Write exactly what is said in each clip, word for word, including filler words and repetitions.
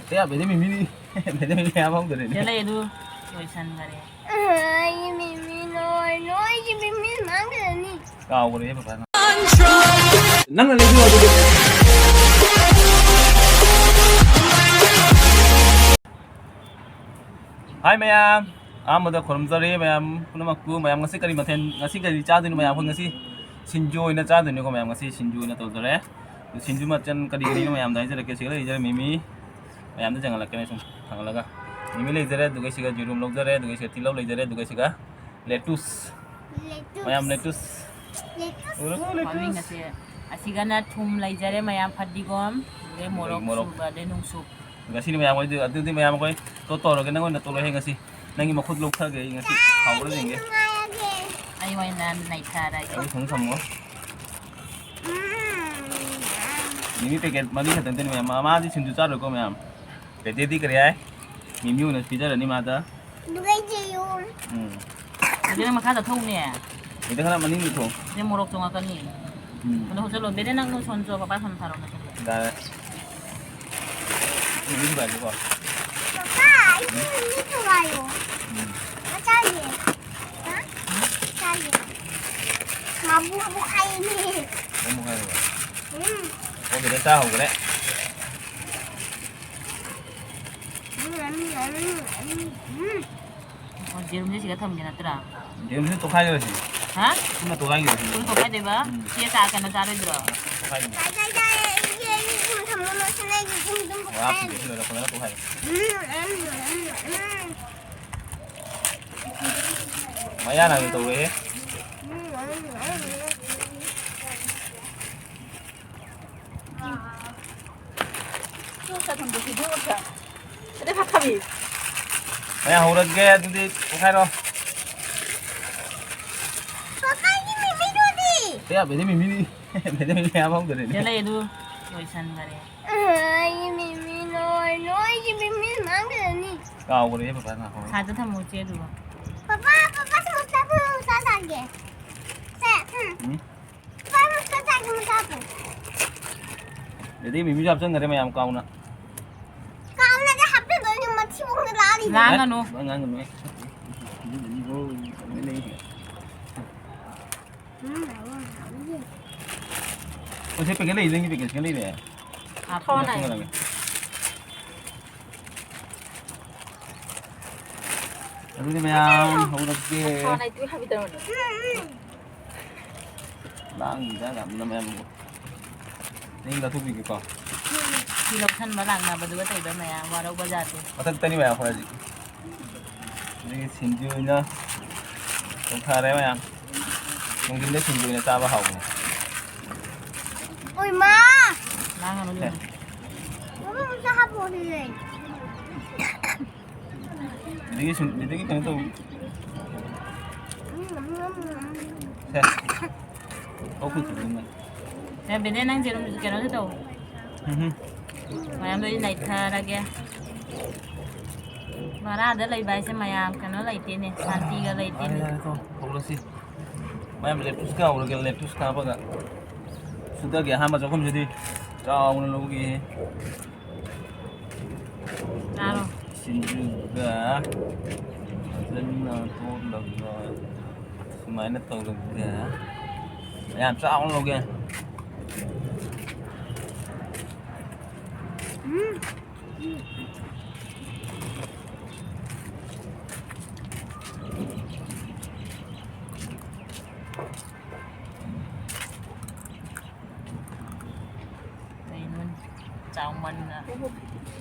ꯀꯌꯥ ꯕꯦꯗꯤ ꯃꯤꯃꯤꯅꯤ? ꯕꯦꯗꯤ ꯃꯤꯃꯤ ꯃꯌꯥꯝ ꯍꯧꯗꯣꯔꯦꯅꯦ꯫ ꯁꯤꯗ ꯂꯩ ꯑꯗꯨ ꯂꯣꯏꯁꯟꯈꯔꯦ꯫ ꯑꯩ ꯃꯤꯃꯤ ꯂꯣꯏ, ꯅꯣꯏꯒꯤ ꯃꯤꯃꯤ ꯃꯥꯡꯈ꯭ꯔꯅꯤ꯫ ꯀꯥꯎꯈ꯭ꯔꯦ ꯄꯄꯥꯅ꯫ ꯅꯪꯅ ꯂꯩꯕꯤꯌꯣ ꯑꯗꯨꯗꯤ꯫ ꯍꯥꯏ ꯃꯌꯥꯝ, ꯑꯍꯥꯟꯕꯗ ꯈꯨꯔꯨꯝꯖꯔꯤ ꯃꯌꯥꯝ ꯄꯨꯝꯅꯃꯛꯄꯨ꯫ ꯃꯌꯥꯝ ꯉꯁꯤ ꯀꯔꯤ ꯃꯊꯦꯜ, ꯉꯁꯤ ꯀꯔꯤ ꯆꯥꯗꯣꯏꯅꯣ ꯃꯌꯥꯝ? ꯑꯩꯈꯣꯏ ꯉꯁꯤ ꯁꯤꯡꯖꯨ ꯑꯣꯏꯅ ꯆꯥꯗꯣꯏꯅꯤꯀꯣ ꯃꯌꯥꯝ, ꯉꯁꯤ ꯁꯤꯡꯖꯨ ꯑꯣꯏꯅ ꯇꯧꯖꯔꯦ꯫ ꯑꯗꯨ ꯁꯤꯡꯖꯨ ꯃꯆꯜ ꯀꯔꯤ ꯀꯔꯤꯅꯣ ꯃꯌꯥꯝꯗ ꯍꯥꯏꯖꯔꯛꯀꯦ꯫ ꯁꯤꯒ ꯂꯩꯖꯔꯦ ꯃꯤꯃꯤ, ꯃꯌꯥꯝꯗ ꯆꯪꯍꯜꯂꯛꯀꯦꯅꯦ ꯁꯨꯝ ꯊꯥꯡꯒꯠꯂꯒ꯫ ꯃꯤꯃꯤ ꯂꯩꯖꯔꯦ, ꯑꯗꯨꯒ ꯁꯤꯒ ꯌꯦꯔꯨꯝ ꯂꯧꯖꯔꯦ, ꯑꯗꯨꯒ ꯁꯤꯒ ꯇꯤꯜꯍꯧ ꯂꯩꯖꯔꯦ, ꯑꯗꯨꯒ ꯁꯤꯒ ꯂꯦꯇꯨꯁ꯫ ꯂꯦꯇꯨꯁ꯫ ꯃꯌꯥꯝ ꯂꯦꯇꯨꯁ꯫ ꯂꯦꯇꯨꯁ꯫ ꯎꯔꯕꯣ ꯂꯦꯇꯨꯁ? ꯃꯃꯤꯡ ꯑꯁꯦ, ꯑꯁꯤꯒꯅ ꯊꯨꯝ ꯂꯩꯖꯔꯦ ꯃꯌꯥꯝ, ꯐꯗꯤꯒꯣꯝ, ꯑꯗꯩ ꯑꯗꯩ ꯃꯣꯔꯣꯛ ꯃꯣꯔꯣꯛ꯫ ꯁꯨꯕ, ꯑꯗꯩ ꯅꯨꯡꯁꯨ꯫ ꯉꯁꯤꯗꯤ ꯃꯌꯥꯝ ꯍꯣꯏꯗꯤ, ꯑꯗꯨꯗꯤ ꯃꯌꯥꯝ ꯑꯩꯈꯣꯏ ꯇꯣ ꯇꯧꯔꯒꯦ, ꯅꯪ ꯑꯣꯏꯅ ꯇꯣꯠꯂꯣꯍꯦ ꯉꯁꯤ꯫ ꯅꯪꯒꯤ ꯃꯈꯨꯠ ꯂꯧꯊꯒꯦ ꯑꯩ ꯉꯁꯤ꯫ ꯍꯥꯎꯕ꯭ꯔꯥ ꯌꯦꯡꯒꯦ꯫ ꯑꯩ ꯑꯣꯏꯅ ꯅꯩꯊꯔꯒꯦ꯫ ꯑꯩ ꯊꯝꯃꯣ ꯊꯝꯃꯣ꯫ ꯎꯝ꯫ ꯃꯤꯃꯤ ꯄꯦꯀꯦꯠ ꯃꯔꯤ ꯈꯛꯇ ꯅꯠꯇꯦꯅꯦ ꯃꯌꯥꯝ꯫ ꯃꯥ-, ꯃꯥꯗꯤ ꯁꯤꯡꯖꯨ ꯆꯥꯔꯣꯏꯀꯣ ꯃꯌꯥꯝ꯫ ꯄꯦꯇꯦꯗꯤ ꯀꯔꯤ ꯍꯥꯏ? ꯃꯤꯃꯤ ꯑꯣꯏꯅ ꯄꯤꯖꯔꯅꯤ ꯃꯥꯗ꯫ ꯑꯗꯨꯒ ꯑꯩꯁꯦ ꯌꯨꯝ꯫ ꯎꯝ꯫ ꯑꯗꯨꯗꯤ ꯅꯪ ꯃꯈꯥ ꯆꯠꯊꯣꯛꯎꯅꯦ꯫ ꯑꯗꯨꯗꯤ ꯈꯔ ꯃꯅꯤꯡꯗ ꯊꯣꯛ꯫ ꯑꯗꯩ ꯃꯣꯔꯣꯛ ꯆꯣꯡꯉꯛꯀꯅꯤ꯫ ꯎꯝ꯫ ꯑꯗꯣ ꯍꯧꯖꯤꯛ ꯂꯣꯟꯗꯦꯅꯦ ꯅꯪ ꯁꯣꯟ ꯆꯣ, ꯄꯄꯥ ꯁꯣꯟ ꯊꯥꯔꯛꯑꯣ ꯅꯠꯇ꯭ꯔꯗꯤ꯫ ꯌꯥꯔꯦ꯫ ꯃꯤꯃꯤ ꯊꯨꯒꯥꯏꯒꯦꯀꯣ꯫ ꯄꯄꯥ, ꯑꯩꯒꯤ ꯃꯤꯃꯤ ꯊꯨꯒꯥꯏꯌꯣ꯫ ꯎꯝ꯫ ꯃꯆꯥꯁꯦ꯫ ꯍꯥ? ꯃꯆꯥꯁꯦ꯫ ꯃꯕꯨꯛ ꯑꯃꯨꯛ ꯍꯥꯏꯅꯦ꯫ ꯑꯃꯨꯛ ꯍꯥꯏꯔꯕ? ꯎꯝ꯫ ꯑꯣ, ꯁꯤꯗ ꯆꯥ ꯍꯧꯈ꯭ꯔꯦ꯫ ꯎꯝ, ꯎꯝ, ꯎꯝ, ꯎꯝ, ꯎꯝ꯫ ꯑꯣ, ꯌꯦꯔꯨꯝꯁꯦ ꯁꯤꯗ ꯊꯝꯒꯦ ꯅꯠꯇ꯭ꯔꯥ? ꯌꯦꯔꯨꯝꯁꯦ ꯇꯣꯈꯥꯏꯈ꯭ꯔꯁꯤ꯫ ꯍꯥ? ꯄꯨꯟꯅ ꯇꯣꯈꯥꯏꯈ꯭ꯔꯁꯤ꯫ ꯄꯨꯟꯅ ꯇꯣꯈꯥꯏꯗꯣꯏꯕ? ꯎꯝ꯫ ꯁꯤ ꯆꯥ ꯀꯩꯅꯣ ꯆꯥꯔꯣꯏꯗ꯭ꯔꯣ? ꯇꯣꯈꯥꯏꯈ꯭ꯔꯁꯤ꯫ ꯆꯥꯏ, ꯆꯥꯏ, ꯆꯥꯏ, ꯑꯩ, ꯑꯩ ꯁꯨꯝ ꯊꯝꯃꯣ, ꯅꯣꯏ ꯁꯤꯅ ꯑꯩꯒꯤ ꯁꯨꯝ, ꯁꯨꯝ ꯋꯥ ꯄꯣꯈꯥꯏꯔꯅꯤ꯫ ꯍꯥꯞꯄꯤꯁꯦ ꯂꯣꯏꯔ ꯐꯖꯅ ꯇꯣꯈꯥꯏ꯫ ꯎꯝ, ꯎꯝ, ꯎꯝ, ꯎꯝ꯫ ꯃꯌꯥ ꯅꯥꯒꯦ ꯇꯧꯔꯦꯍꯦ꯫ ꯎꯝ, ꯎꯝ, ꯎꯝ, ꯎꯝ꯫ ꯃꯌꯥ ꯍꯧꯔꯒꯦ, ꯑꯗꯨꯗꯤ ꯄꯣꯈꯥꯏꯔꯣ꯫ ꯄꯄꯥꯒꯤ ꯃꯤꯃꯤꯗꯨꯗꯤ? ꯀꯌꯥ ꯕꯦꯗꯤ ꯃꯤꯃꯤꯅꯤ? ꯕꯦꯗꯤ ꯃꯤꯃꯤ ꯃꯌꯥꯝ ꯍꯧꯗꯣꯔꯦꯅꯦ꯫ ꯁꯤꯗ ꯂꯩ ꯑꯗꯨ ꯂꯣꯏꯁꯟꯈꯔꯦ꯫ ꯑꯩ ꯃꯤꯃꯤ ꯂꯣꯏ, ꯅꯣꯏꯒꯤ ꯃꯤꯃꯤ ꯃꯥꯡꯈ꯭ꯔꯅꯤ꯫ ꯀꯥꯎꯈ꯭ꯔꯦ ꯄꯄꯥꯅ ꯍꯧꯔꯦ꯫ ꯁꯥꯏꯗ ꯊꯝꯃꯣ ꯆꯦ ꯑꯗꯨꯒ꯫ ꯄꯄꯥ, ꯄꯄꯥ ꯁꯃꯣꯁꯥ ꯄꯨꯔꯛꯑꯣ, ꯆꯥ ꯆꯥꯒꯦ꯫ ꯁꯦ, ꯎꯝ꯫ ꯎꯝ? ꯄꯄꯥ ꯁꯃꯣꯁꯥ ꯆꯥꯒꯦ, ꯃꯆꯥ ꯄꯨꯔꯛꯑꯣ꯫ ꯑꯗꯩ ꯃꯤꯃꯤꯁꯨ ꯍꯥꯞꯆꯟꯈꯔꯦ ꯃꯌꯥꯝ ꯀꯥꯎꯅ꯫ ꯀꯥ, ꯂꯥꯡꯒꯅꯨ꯫ ꯉꯥꯡꯒꯅꯨ꯫ ꯑꯣ, ꯁꯤ ꯄꯦꯀꯦꯠ ꯂꯩ, ꯅꯪꯒꯤ ꯄꯦꯀꯦꯠ ꯁꯤꯒ ꯂꯩꯔꯦ꯫ ꯍꯥꯞꯄꯣ꯫ ꯊꯣꯛꯍꯜꯂꯒꯦ꯫ ꯑꯗꯨꯗꯤ ꯃꯌꯥꯝ ꯍꯧꯔꯒꯦ꯫ ꯊꯣꯡ ꯂꯩꯇꯦ ꯍꯥꯏꯕꯤꯗꯧꯅꯦ꯫ ꯂꯥꯡꯉꯤꯗ ꯌꯥꯝꯅ ꯃꯌꯥꯝ꯫ ꯅꯪ ꯂꯧꯊꯣꯛꯄꯤꯒꯦꯀꯣ꯫ ꯐꯤ ꯂꯧꯁꯟꯕ ꯂꯥꯛꯅꯕꯗꯨꯒ ꯇꯧꯗ ꯃꯌꯥꯝ ꯋꯥꯔꯧꯕ ꯖꯥꯠꯇꯦ꯫ ꯃꯊꯛꯇꯅꯤ ꯃꯌꯥꯝ ꯑꯩꯈꯣꯏ ꯍꯧꯖꯤꯛ꯫ ꯑꯗꯒꯤ ꯁꯤꯡꯖꯨꯅ ꯇꯧꯊꯔꯦ ꯃꯌꯥꯝ꯫ ꯅꯨꯡꯊꯤꯟꯗ ꯁꯤꯡꯖꯨꯅ ꯆꯥꯕ ꯍꯥꯎꯕꯅꯤ꯫ ꯑꯣꯏꯃꯥ! ꯂꯥꯡꯒꯅꯨ ꯁꯦ꯫ ꯏꯕꯦꯝꯃ꯫ ꯃꯃꯥ, ꯑꯝꯇ ꯍꯥꯞꯄꯛꯑꯣꯅꯦ꯫ ꯑꯗꯒꯤ ꯁꯨꯝ, ꯑꯗꯒꯤ ꯀꯩꯅꯣ ꯇꯧ꯫ ꯁꯦ꯫ ꯑꯣ, ꯈꯨꯠ ꯈꯨꯠ ꯈꯨꯠ꯫ ꯁꯦ, ꯕꯦꯅꯦ, ꯅꯪ ꯌꯦꯔꯨꯝ ꯀꯩꯅꯣꯁꯨ ꯇꯧ꯫ ꯎꯝ꯫ ꯃꯌꯥꯝꯗꯣ ꯑꯩ ꯅꯩꯊꯔꯒꯦ꯫ ꯚꯔꯥꯗ ꯂꯩꯕ ꯍꯥꯏꯁꯦ ꯃꯌꯥꯝ ꯀꯩꯅꯣ ꯂꯩꯇꯦꯅꯦ, ꯁꯥꯟꯇꯤꯒ ꯂꯩꯇꯦꯅꯦ꯫ ꯌꯥꯔꯦ, ꯌꯥꯔꯦ, ꯇꯣ꯫ ꯍꯧꯔꯁꯤ꯫ ꯃꯌꯥꯝ lettuce ꯀꯥ ꯍꯧꯔꯒꯦ, lettuce ꯀꯥ ꯍꯥꯞꯄꯒ꯫ ꯁꯨꯗꯒꯦ ꯑꯍꯥꯟꯕ ꯆꯥꯛꯈꯨꯝꯁꯤꯗꯤ ꯆꯥꯎꯅ ꯂꯧꯒꯦ꯫ ꯆꯥꯔꯣ꯫ ꯁꯤꯡꯖꯨꯒ ꯐꯖꯅ ꯇꯣꯠꯂꯒ ꯁꯨꯃꯥꯏꯅ ꯇꯧꯔꯒ ꯌꯥꯝ ꯆꯥꯎꯅ ꯂꯧꯒꯦ꯫ ꯎꯝ꯫ ꯀꯩꯅꯣꯅꯦ, ꯆꯥꯎꯃꯟꯗꯅ꯫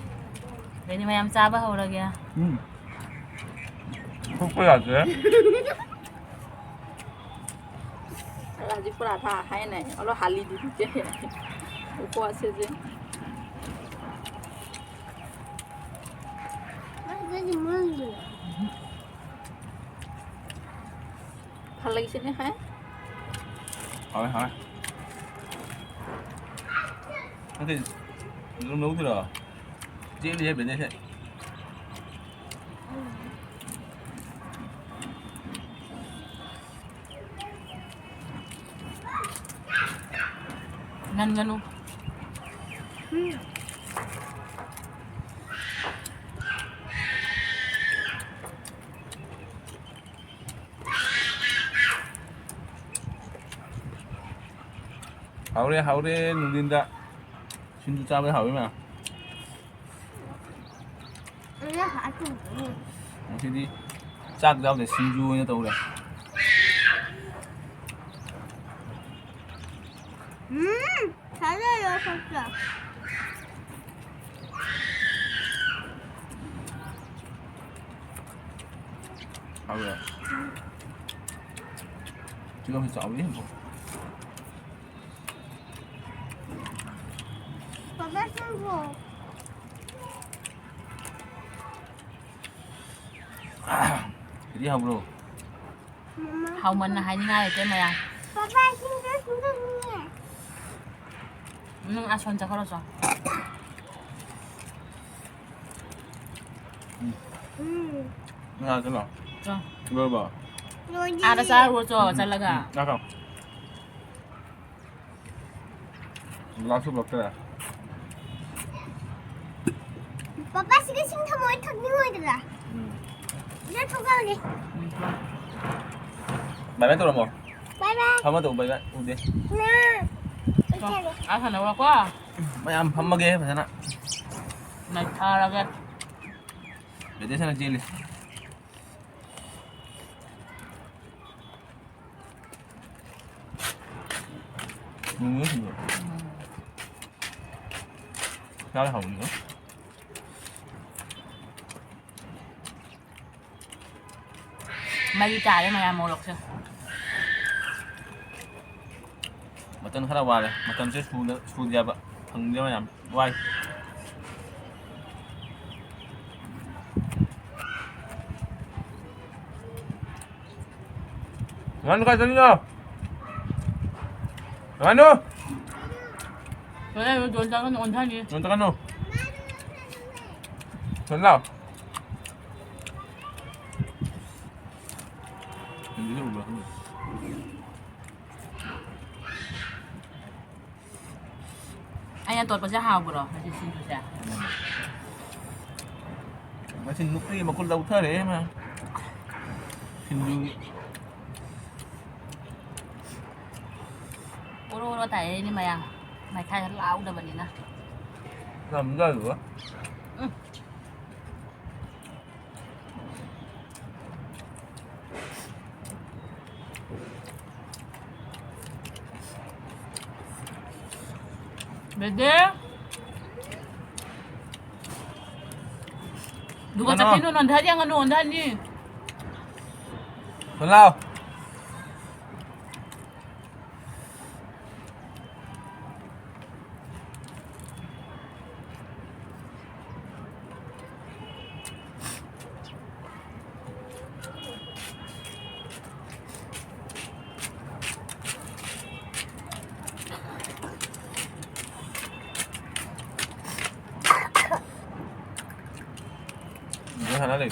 ꯑꯗꯩꯗꯤ ꯃꯌꯥꯝ ꯆꯥꯕ ꯍꯧꯔꯒꯦ꯫ ꯎꯝ꯫ ꯊꯣꯛꯄ ꯌꯥꯗ꯭ꯔꯦ꯫ ꯑꯗꯨꯗꯤ ꯄꯨꯔꯥ ꯊꯥ ꯍꯥꯏꯅ ꯑꯂꯣ ꯍꯥꯂꯤꯗꯤ ꯄꯤꯖꯩ꯫ ꯎꯄ꯭ꯋꯥꯁꯁꯦ꯫ ꯐꯜꯂꯩꯁꯤꯅꯦ ꯍꯥꯏ꯫ ꯍꯥꯎꯋꯦ, ꯍꯥꯎꯋꯦ꯫ ꯅꯠꯇꯦ, ꯑꯗꯨꯝ ꯂꯧꯗꯣꯏꯔꯣ? ꯆꯦꯜꯂꯤꯍꯦ ꯕꯦꯅꯦꯁꯦ꯫ ꯉꯟꯒꯅꯨ꯫ ꯎꯝ꯫ ꯍꯥꯎꯔꯦ, ꯍꯥꯎꯔꯦ, ꯅꯨꯡꯊꯤꯟꯗ ꯁꯤꯡꯖꯨ ꯆꯥꯕꯗ ꯍꯥꯎꯋꯤ ꯃꯌꯥꯝ꯫ ꯉꯁꯤꯗꯤ ꯆꯥꯛ ꯆꯥꯕꯗ ꯁꯤꯡꯖꯨ ꯑꯣꯏꯅ ꯇꯧꯔꯦ꯫ ꯎꯝ, ꯊꯥꯖꯔꯣ ꯈꯛꯇ꯫ ꯍꯥꯎꯔꯦ꯫ ꯇꯤꯜꯍꯧꯁꯤ ꯆꯥꯎꯋꯤ꯫ ꯄꯥꯄꯥ ꯁꯤꯡꯖꯨ꯫ ꯁꯤꯗꯤ ꯍꯥꯎꯕ꯭ꯔꯣ? ꯃꯃꯥ꯫ ꯍꯥꯎꯃꯟꯅ ꯍꯥꯏꯅꯤꯡꯉꯥꯏ ꯂꯩꯇꯦ ꯃꯌꯥꯝ꯫ ꯄꯥꯄꯥ ꯁꯤꯡꯖꯨ ꯁꯤꯡꯖꯨꯅꯦ꯫ ꯅꯪ ꯑꯁꯣꯟ ꯆꯠꯈ꯭ꯔꯣ ꯆꯣ꯫ ꯎꯝ꯫ ꯎꯝ꯫ ꯉꯥ ꯆꯠꯂꯣ꯫ ꯆꯣ꯫ ꯂꯣꯏꯔꯕꯣ? ꯂꯣꯏꯗ꯭ꯔꯤ꯫ ꯑꯥꯗ ꯆꯥꯔꯨꯔꯣ ꯆꯣ, ꯎꯝ, ꯎꯝ, ꯆꯠꯂꯒ꯫ ꯎꯝ, ꯉꯥ ꯆꯠꯂꯣ꯫ ꯒ꯭ꯂꯥꯁꯁꯨ ꯄꯨꯔꯛꯇ꯭ꯔꯦ꯫ ꯄꯥꯄꯥ, ꯁꯤꯒ ꯏꯁꯤꯡ ꯊꯝꯃꯣ, ꯑꯩ ꯊꯛꯅꯤꯡꯉꯣꯏꯗ꯭ꯔꯥ? ꯎꯝ꯫ ꯁꯤꯗ ꯊꯣꯛꯂꯛꯑꯒꯦ꯫ ꯕꯥꯏ ꯕꯥꯏ ꯇꯧꯔꯝꯃꯣ꯫ ꯕꯥꯏ ꯕꯥꯏ꯫ ꯐꯝꯃ ꯇꯧ, ꯕꯥꯏ ꯕꯥꯏ ꯎꯗꯦ꯫ ꯅꯥ꯫ ꯆꯣ, ꯑꯥ ꯁꯥꯟꯅꯧꯔꯣꯀꯣ꯫ ꯃꯌꯥꯝ ꯐꯝꯃꯒꯦ ꯐꯖꯅ꯫ ꯅꯩꯊꯔꯒꯦ꯫ ꯕꯦꯇꯦꯁꯅ ꯆꯦꯜꯂꯤ꯫ ꯅꯨꯡꯉꯥꯏ ꯁꯤꯡꯖꯨ꯫ ꯎꯝ꯫ ꯆꯥꯕ ꯍꯥꯎꯕꯅꯤꯀꯣ꯫ ꯃꯔꯤ ꯇꯥꯔꯦ ꯃꯌꯥꯝ ꯃꯣꯔꯣꯛꯁꯦ꯫ ꯃꯇꯝ ꯈꯔ ꯋꯥꯔꯦ꯫ ꯃꯇꯝꯁꯦ ꯁꯨꯗ-, ꯁꯨꯗꯦꯕ꯫ ꯐꯪꯗꯦ ꯃꯌꯥꯝ꯫ ꯋꯥꯏ꯫ ꯉꯥꯅꯨ ꯀꯥꯏ ꯆꯠꯂꯤꯅꯣ? ꯉꯥꯅꯨ! ꯍꯣꯔꯦꯟ ꯗꯣꯟ ꯆꯥꯒꯅꯨ, ꯑꯣꯟꯊꯅꯤ꯫ ꯗꯣꯟ ꯆꯥꯒꯅꯨ꯫ ꯗꯣꯟ ꯂꯥꯎ꯫ ꯌꯦꯡꯕꯤꯗ ꯎꯕ꯭ꯔꯥ ꯈꯪꯗꯦ꯫ ꯑꯩꯅ ꯇꯣꯠꯄꯁꯦ ꯍꯥꯎꯕ꯭ꯔꯣ? ꯉꯁꯤ ꯁꯤꯡꯖꯨꯁꯦ? ꯉꯁꯤ ꯅꯨꯄꯤ ꯃꯈꯨꯜ ꯂꯧꯊꯔꯦ ꯃꯥ꯫ ꯁꯤꯡꯖꯨꯒꯤ꯫ ꯑꯣꯔꯣ ꯑꯣꯔꯣ ꯇꯥꯏꯌꯦꯅꯦ ꯃꯌꯥꯝ꯫ ꯃꯩꯈꯥꯏꯗ ꯂꯥꯎꯗꯕꯅꯤꯅ꯫ ꯌꯥꯝ ꯌꯥꯏꯕ꯫ ꯎꯝ꯫ ꯕꯦꯗꯦ꯫ ꯑꯗꯨꯒ ꯀꯩꯅꯣ? ꯆꯠꯈꯤꯅꯨ, ꯅꯣꯟꯊꯍꯟ ꯌꯦꯡꯉꯅꯨ, ꯅꯣꯟꯊꯍꯟꯅꯤ꯫ ꯊꯣꯛꯂꯛꯑꯣ꯫ ꯁꯥꯟꯅ ꯂꯩ꯫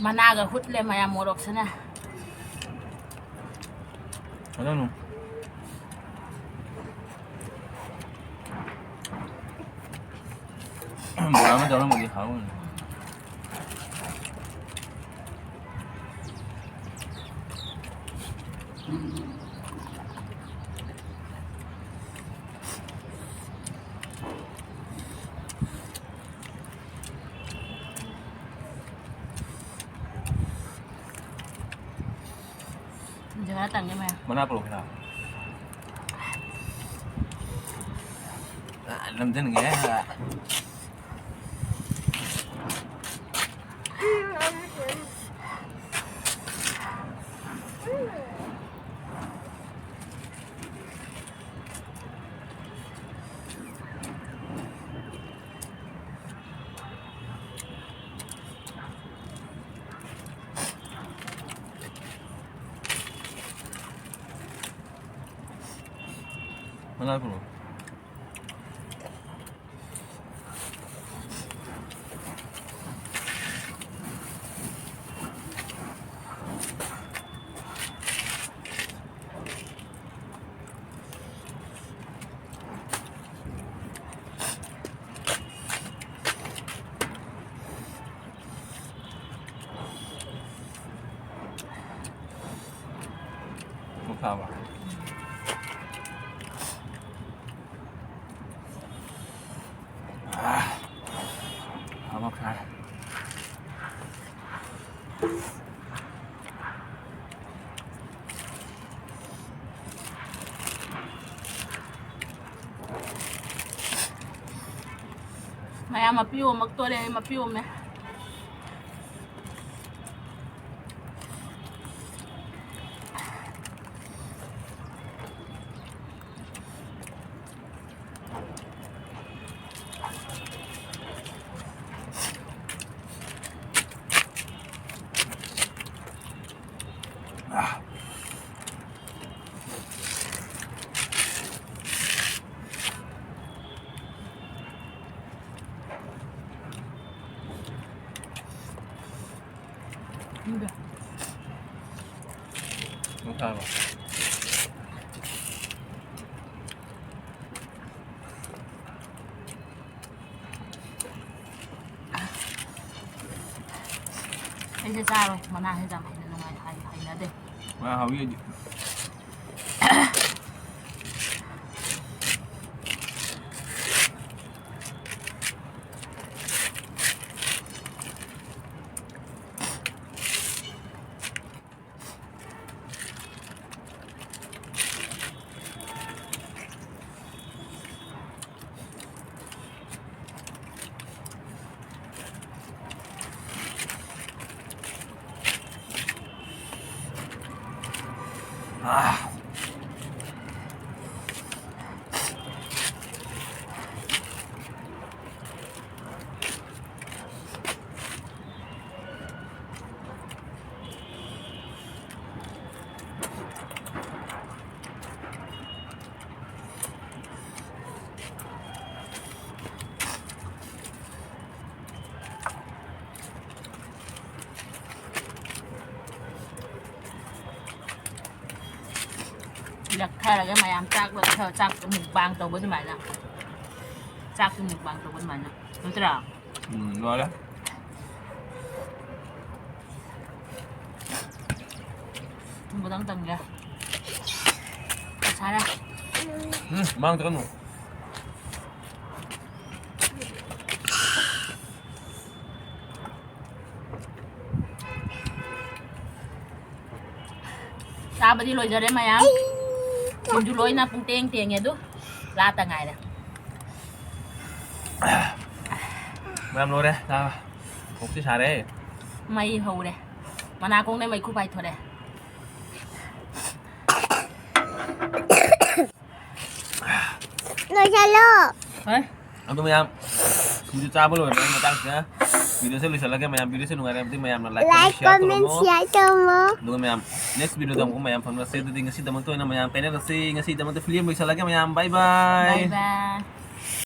ꯃꯅꯥꯒ ꯍꯨꯠꯂꯦ ꯃꯌꯥꯝ ꯃꯣꯔꯣꯛꯁꯤꯅ꯫ ꯐꯖꯅ꯫ ꯕꯣꯔꯥ ꯑꯃ ꯇꯧꯔꯝꯃꯗꯤ ꯍꯥꯎꯅꯤ꯫ ꯖꯒꯥ ꯇꯪꯉꯦ ꯃꯌꯥꯝ꯫ ꯃꯅꯥ ꯄꯨꯔꯛꯑꯣ ꯈꯔ꯫ ꯑ, ꯅꯝꯖꯟꯒꯦ꯫ ꯃꯅꯥ ꯄꯨꯔꯛꯑꯣ꯫ ꯐꯕ꯫ ꯑꯥ, ꯐꯕ ꯈꯔ꯫ ꯃꯌꯥꯝ ꯃꯄꯤ ꯑꯣꯝꯃꯛꯇꯣꯔꯦ, ꯑꯩ ꯃꯄꯤ ꯑꯣꯝꯃꯦ꯫ ꯈꯪꯗꯦ꯫ ꯅꯪ ꯆꯥꯔꯕ? ꯑꯩꯁꯦ ꯆꯥꯔꯣꯏ, ꯃꯅꯥꯁꯦ ꯌꯥꯝ ꯍꯩꯅ ꯅꯨꯡꯉꯥꯏ-, ꯍꯩ-, ꯍꯩꯅꯗꯦ꯫ ꯃꯅꯥ ꯍꯥꯎꯋꯤ ꯑꯩꯗꯤ꯫ ꯑꯥ꯫ ꯂꯛꯊꯔꯒ ꯃꯌꯥꯝ ꯆꯥꯛ ꯂꯛꯊ-, ꯆꯥꯛ mukbang ꯇꯧꯕ ꯑꯗꯨꯃꯥꯏꯅ꯫ ꯆꯥꯛꯀꯤ mukbang ꯇꯧꯕ ꯑꯗꯨꯃꯥꯏꯅ꯫ ꯅꯠꯇ꯭ꯔꯥ? ꯎꯝ, ꯂꯣꯏꯔꯦ꯫ ꯊꯨꯝ ꯈꯤꯇꯪ ꯇꯪꯒꯦ꯫ ꯁꯥꯔꯦ꯫ ꯎꯝ, ꯃꯥꯡ ꯆꯠꯀꯅꯨ꯫ ꯆꯥꯕꯗꯤ ꯂꯣꯏꯖꯔꯦ ꯃꯌꯥꯝ꯫ ꯊꯨꯝꯁꯨ ꯂꯣꯏꯅ ꯄꯨꯡꯇꯦꯡ ꯇꯦꯡꯉꯦ ꯑꯗꯨ꯫ ꯂꯥꯠꯇ ꯉꯥꯏꯔꯦ꯫ ꯃꯌꯥꯝ ꯂꯣꯏꯔꯦ ꯆꯥꯕ꯫ ꯀꯣꯛꯁꯤ ꯁꯥꯔꯦ꯫ ꯃꯩ ꯍꯧꯔꯦ꯫ ꯃꯅꯥꯀꯣꯡꯗꯩ ꯃꯩꯈꯨ ꯄꯥꯏꯊꯣꯔꯛꯑꯦ꯫ ꯂꯣꯏꯁꯜꯂꯣ꯫ ꯍꯣꯏ꯫ ꯑꯗꯨ ꯃꯌꯥꯝ, ꯁꯤꯡꯖꯨ ꯆꯥꯕ ꯂꯣꯏꯔꯕ ꯃꯇꯥꯡꯁꯤꯗ videoꯁꯦ ꯂꯣꯏꯁꯤꯜꯂꯒꯦ꯫ ꯃꯌꯥꯝ videoꯁꯦ ꯅꯨꯡꯉꯥꯏꯔꯕꯗꯤ ꯃꯌꯥꯝꯅ like, comment, like, share comment, ꯇꯧꯔꯝꯃꯣ꯫ Share ꯇꯧꯔꯝꯃꯣ꯫ ꯑꯗꯨꯒ ꯃꯌꯥꯝ next videoꯗ ꯑꯃꯨꯛ ꯃꯌꯥꯝ ꯐꯪꯅꯁꯦ꯫ ꯑꯗꯨꯗꯤ ꯉꯁꯤꯗꯃꯛꯇ ꯑꯣꯏꯅ ꯃꯌꯥꯝ ꯀꯥꯏꯅꯔꯁꯤ꯫ ꯉꯁꯤꯗꯃꯛꯇ film ꯂꯣꯏꯁꯤꯜꯂꯒꯦ ꯃꯌꯥꯝ꯫ Bye bye꯫ Bye bye꯫